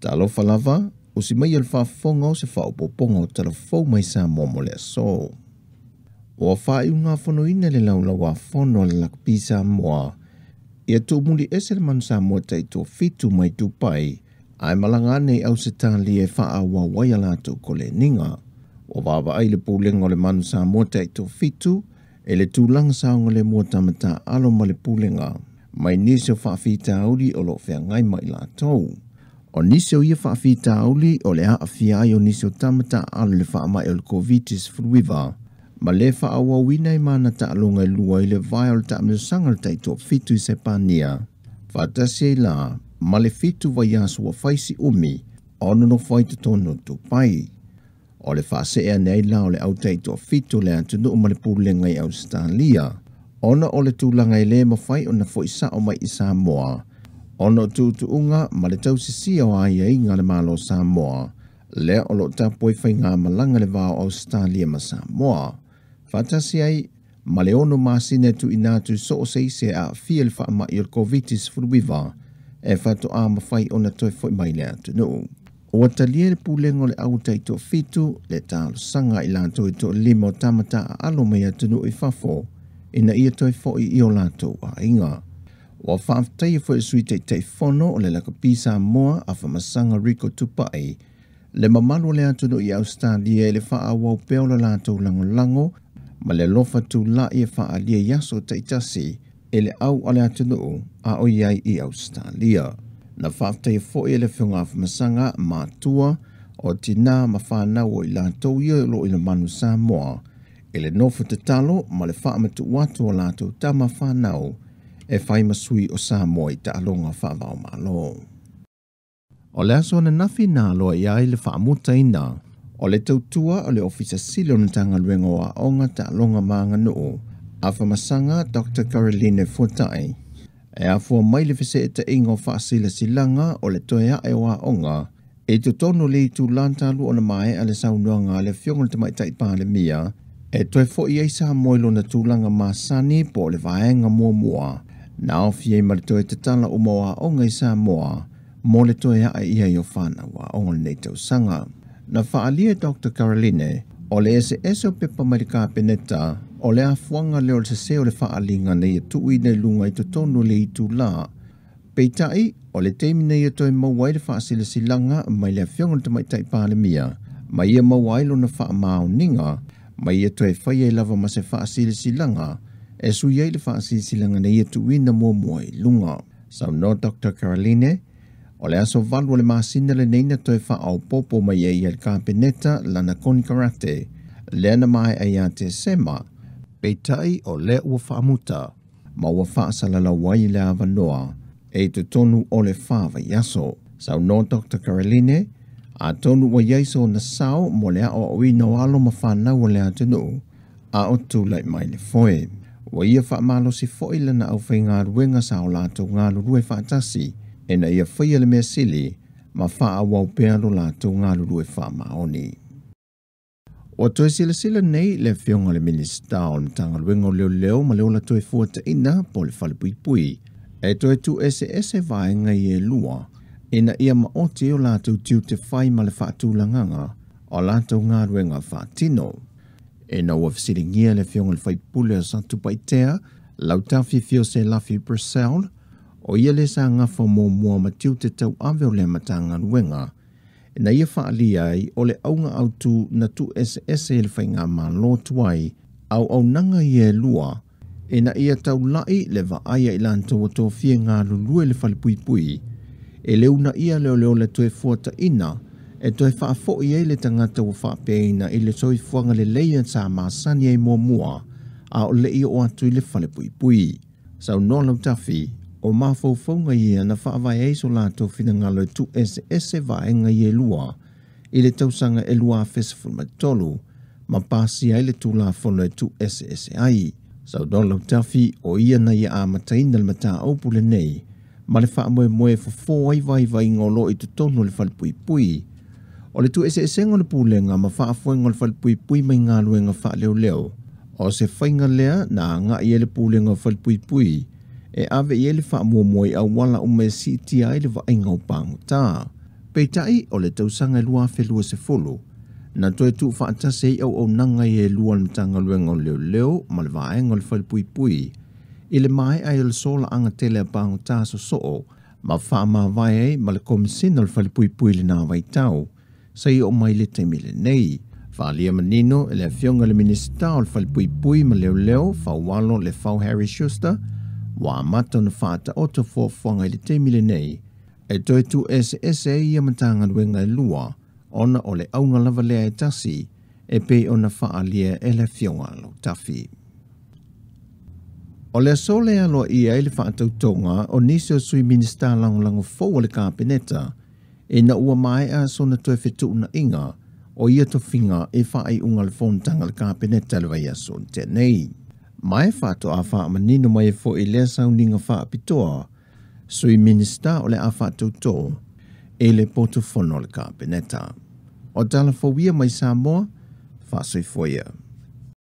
Talofa lava, usi mai e le faafofoga o se faaopoopoga o tala fou mai Samoa mo le aso. Ua faaiugafonoina le laulau-a-fono a le Lakapi Samoa ia tuumuli ese le Manu Samoa taitoafitu mai Dubai ae malaga ane i Ausetalia e faaauau ai a latou koleniga. Ua vaavaai le pulega o le Manu Samoa taitoafitu e le tulaga saogalemu o tama taaalo ma le pulega mai nisi o faafitauli o loo feagai ma i latou. O nisi o ia faafitauli o le aafia ai o nisi o tama taaalo i le faamai o le COVID-19 ma le faaauauina i mana taaloga e lua i le vae o le taamilosaga o le taitoafitu i Sepania. Faatasi ai la ma le 7 vaiaso ua fai si umi o nonofo ai totonu o Dubai. O le faasee ane ai la o le au taitoafitu o le atunuu ma le pulega i Ausetalia ona o le tulaga e le mafai ona fo'i sa'o mai i Samoa ona o tuutuuga ma le tausisia o aiaiga a le Malo o Samoa lea o loo tapu ai faigamalaga le va o Ausetalia ma Samoa. Faatasi ai ma le 6 masina e tuuina atu i so o se isi e aafia i le faamai o le COVID-19 e faatoa mafai ona toe fo'i mai le atunuu. Ua talia le pulega o le au taitoafitu le talosaga i latou e toalima o tama taaalo mai atunuu i fafo ina ia toe fo'i i o latou aiga. Ua faafetaia foi le sui taitaifono o le Lakapi Samoa Afamasaga Rico Tupai le mamalu o le atunuu i Ausetalia i le faaauau pea o le latou lagolago ma le alofa tula'i e faaalia i aso taitasi e le au a le atunuu a o i ai i Ausetalia. Na faafetaia foi e le Afioga Afamasaga matua o tinā ma fanau o i latou ia o loo i le Manu Samoa e le nofo tatalo ma le faamatuu atu o latou tama fanau e fai ma sui o Samoa i taaloga faavaomalo. O le aso ananafi na aloa ia ai le faamutaina o le tautua o le Ofisa Sili o le Matagaluega o Aoga, Taaloga ma Aganuu Afamasaga Dr. Caroline Fuatai e afua mai le feseetaiga o faasilasilaga o le toe ae o aoga e totonu le itulā talu ona maea le saunoaga a le Afioga i le Tamaitai Palemia e toe fo'i ai Samoa i lona tulaga masani po o le vaega muamua na aofia ai ma le toe tatala uma o aoga i Samoa mo le toe ae ia i o fanau aoga o lenei tausaga. Na faaalia e Dr. Caroline o le eseese o pepa mai le Kapeneta o le afuaga lea o le sese o le faaliga na ia tuuina i luga i totonu o le itulā. Peitai o le taimi na ia toe maua ai le faasilasilaga mai le Afioga i le Tamaitai Palemia ma ia maua ai lona faamaoniga ma ia toe fai ai lava ma se faasilasilaga e sui ai le faasilasilaga na ia tuuina muamua i luga. Saunoa Dr. Caroline o le aso 8 o le masina lenei na toe faaopoopo mai ai e le Kapeneta lana konikarate lea na maea ia Tesema. Peitai o lea ua faamuta ma ua faasalalau ai le avanoa e totonu o le 4 vaiaso. Saunoa Dr. Caroline atonu ua iai sona sao mo le aoaoina o alo ma fanau o le atunuu a o tulai mai le foe. Ua ia faamalosi foi lana aufaigaluega sa o latou galulue faatasi ina ia faia le mea sili ma faaauau pea lo latou galulue faamaoni. Ua toe silasila nei le Afioga i le Minisita o le Matagaluega o Leoleo ma le Ola Toe Fuataina po o le Falepuipui e toe tuueseese vaega i e lua ina ia maoti o latou tiute fai ma le faatulagaga o latou galuega faatino. Ina ua fesiligia le Afioga i le Faipule o Satupaitea Lautafi Fioselafi Purcell o ia le sa gafa muamua ma tiute tauave o le Matagaluega ina ia faalia ai o le auga autu na tuueseese i le faigamalo tuai auaunaga ia e lua ina ia taula'i le vaai ai latou ua tofia galulue le falepuipui e le uunaia leoleo le toe fuataina e toe faafo'i ai le tagata ua faapeaina i le soifuaga lelei sa masani ai muamua a o le'i oo atu i le falepuipui. Saunoa Lautafi o mafaufauga ia na faavae ai so latou finagalo e tuueseese vaega ia e lua i le tausaga e 2013 ma pasia ai le Tulafono e tuueseese ai. Saunoa Lautafi o ia na ia amataina le mataupu lenei ma le faamoemoe fofo ai vaivaiga o loo i totonu o le falepuipui. O le tuueseesega o le pulega ma faafoega o le falepuipui mai galuega faaleoleo o se faiga lea na agai ai le pulega o falepuipui e ave i ai le faamuamua i auala uma e siitia ai le vaaiga o pagota. Peitai o le tausaga 2020, na toe tuufaatasi ai auaunaga ia e lua a le Matagaluega o Leoleo ma le Vaega o le Falepuipui i le maea ai o le solaaga tele a pagota sosoo ma faamavae ai ma le Komesina o le Falepuipui i lena vaitau, seia oo mai le taimi lenei. Faaalia manino e le afioga i le Minisita o le Falepuipui ma Leoleo Faualo Lefau Harry Schuster, ua amata ona faataoto fuafuaga i le taimi lenei e toe tuueseese ai ia Matagaluega e lua ona o le auga lava lea e tasi e pei ona faaalia e le afioga a Lautafi. O le aso lea aloaia ai le faatautoga o nisi o sui Minisita lagolago fou o le Kapeneta ina ua maea sona toe fetuunaiga o ia tofiga i faaiuga o le fonotaga a le Kapeneta i le vaiaso na tea nei. Ma e faatoa faamanino mai ai foi i lea sauniga faapitoa sui Minisita o le a faatautō i le potu fono o le Kapeneta. O tala fou ia mai Samoa, faasoifua ia.